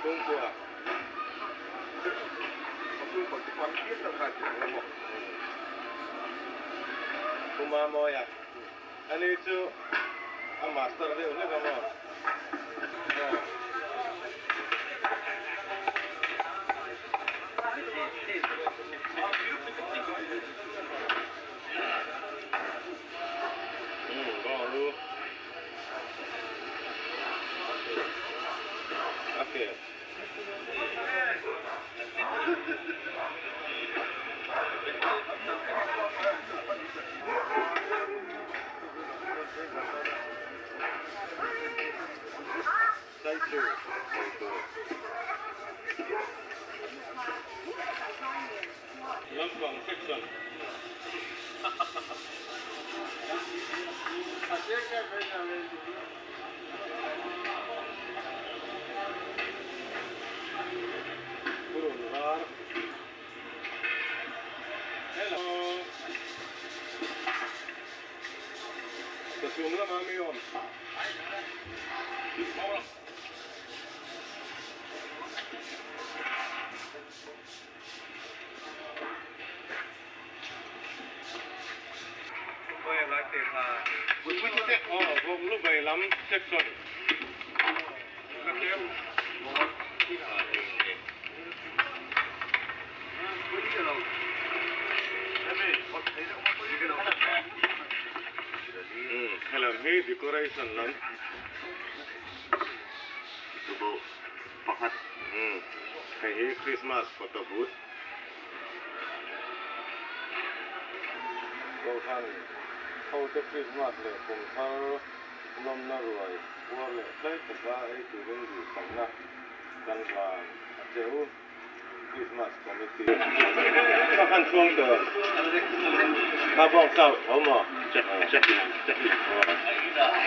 Chhungkua. Pu Mamawia, ani chu a master deuh hlek a maw? Umm, Okay. Lampang section. Purun var. Hello. Sasum lama mi awm. Vawk lu lam section. Helam hi decoration lam. Hei hi Christmas photo booth. Kohhran hote Christmas leh kum thar lawmna ruai uar leh tlai taka ei turin duhsakna kan hlan a che u. Christmas Committee ka khan chhuang tur kha bawng sau tho maw?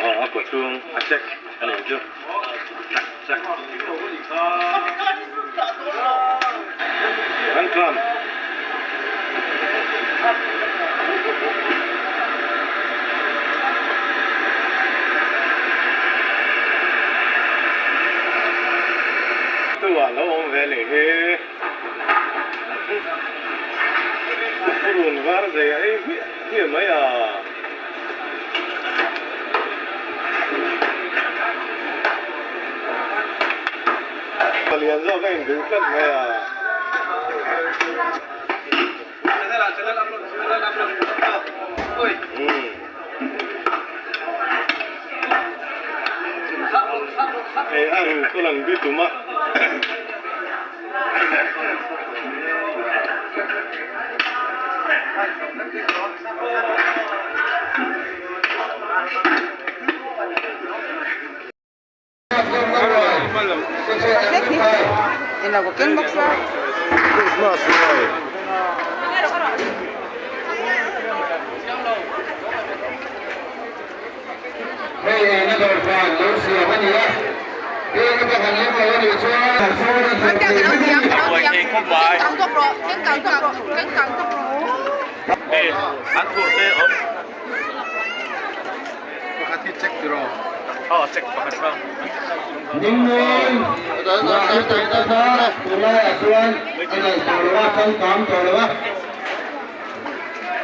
Aw a kaw chhung a check a nih chu. Kan tlam. Tu ah lo awm ve leh hi. Purun var zei a ei hmiah hmiah mai a. Palian zawk a induh tlat mai a. Hei a ru ka lang bi tum a. Christmas ruai. Hei eina dawr khan lo siam a ni a, peng ata kan lem lo a nih chuan Ningnawn mah i tih te kha tunlaiah chuan a ngaih tawh lo a, changkang tawh lo a.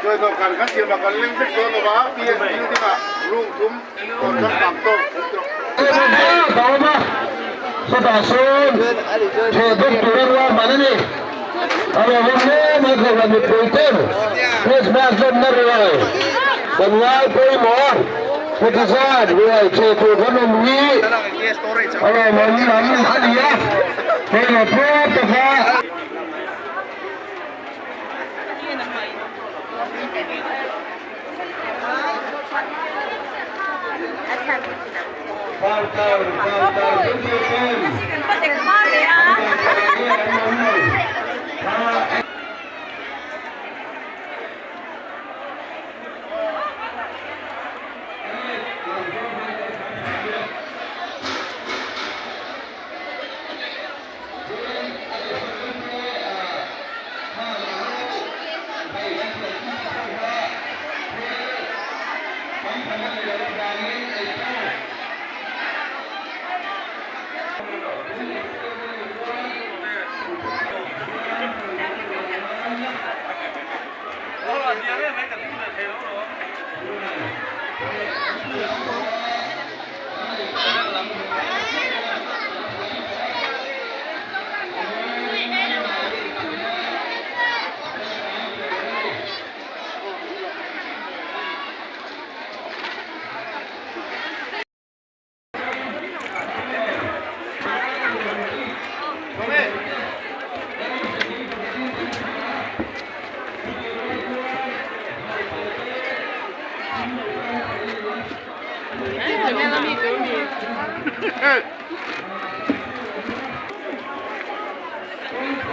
Chuan dawhkan kan siam a kan leng vek dawn lo va, PS building ah room thum dawr changkang tawk awm tawh. A awm a, chutah sawn theh bawk tura ruahman a ni. A rawng hle mai Kohhran mipui ten Krismas lawmna ruai kan ngai pawimawh a, heti zat ruai theh tur kan awm hi a lawmawm lam a ni a, hei leh pawp taka.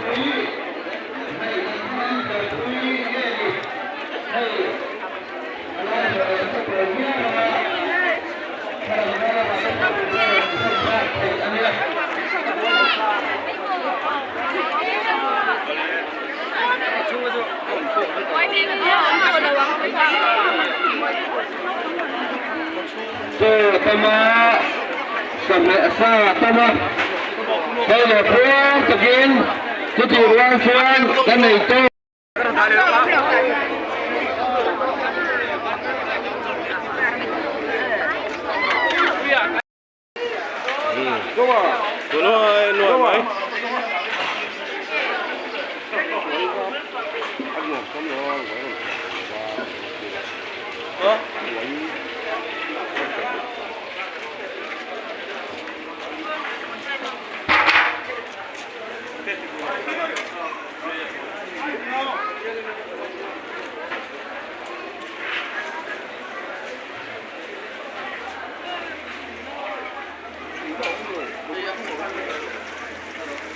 Hei kan hmang kalpui nge ni? Hei a lai ber an hre tawh viau ang a, thlalak lamah te pawh in rawn thlen nghal theih a nia. Chaw tama sahmeh sa tama hei leh phuar takin chutih rual chuan ka nei tawk.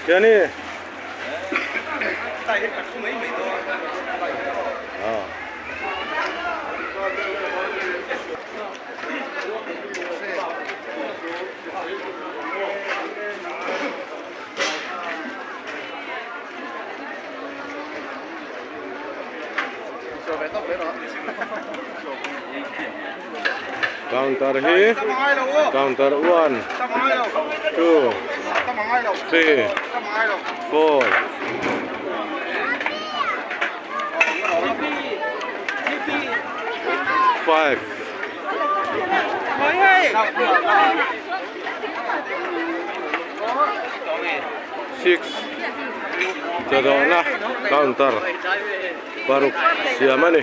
Tiani. Counter hi counter 1 2 3 4 5 6 chawdawhna counter paruk siam a ni.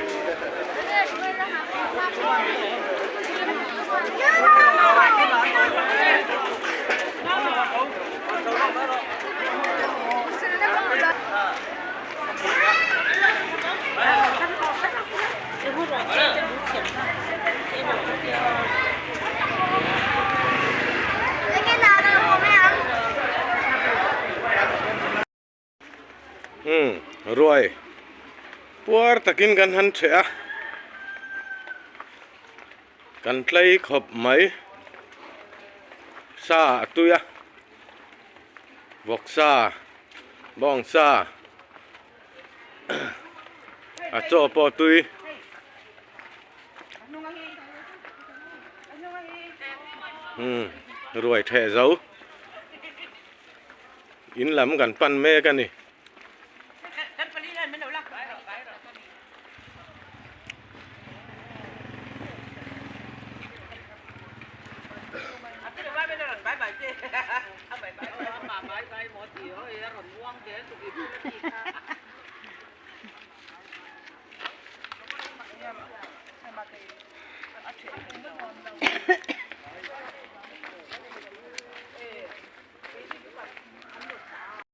Umm ruai puar takin kan han ṭheh a kan tlei khawp mai sa a tui a vawksa bawngsa a chaw pawh a tui. Umm ruai ṭheh zo. In lam kan pan mek a ni.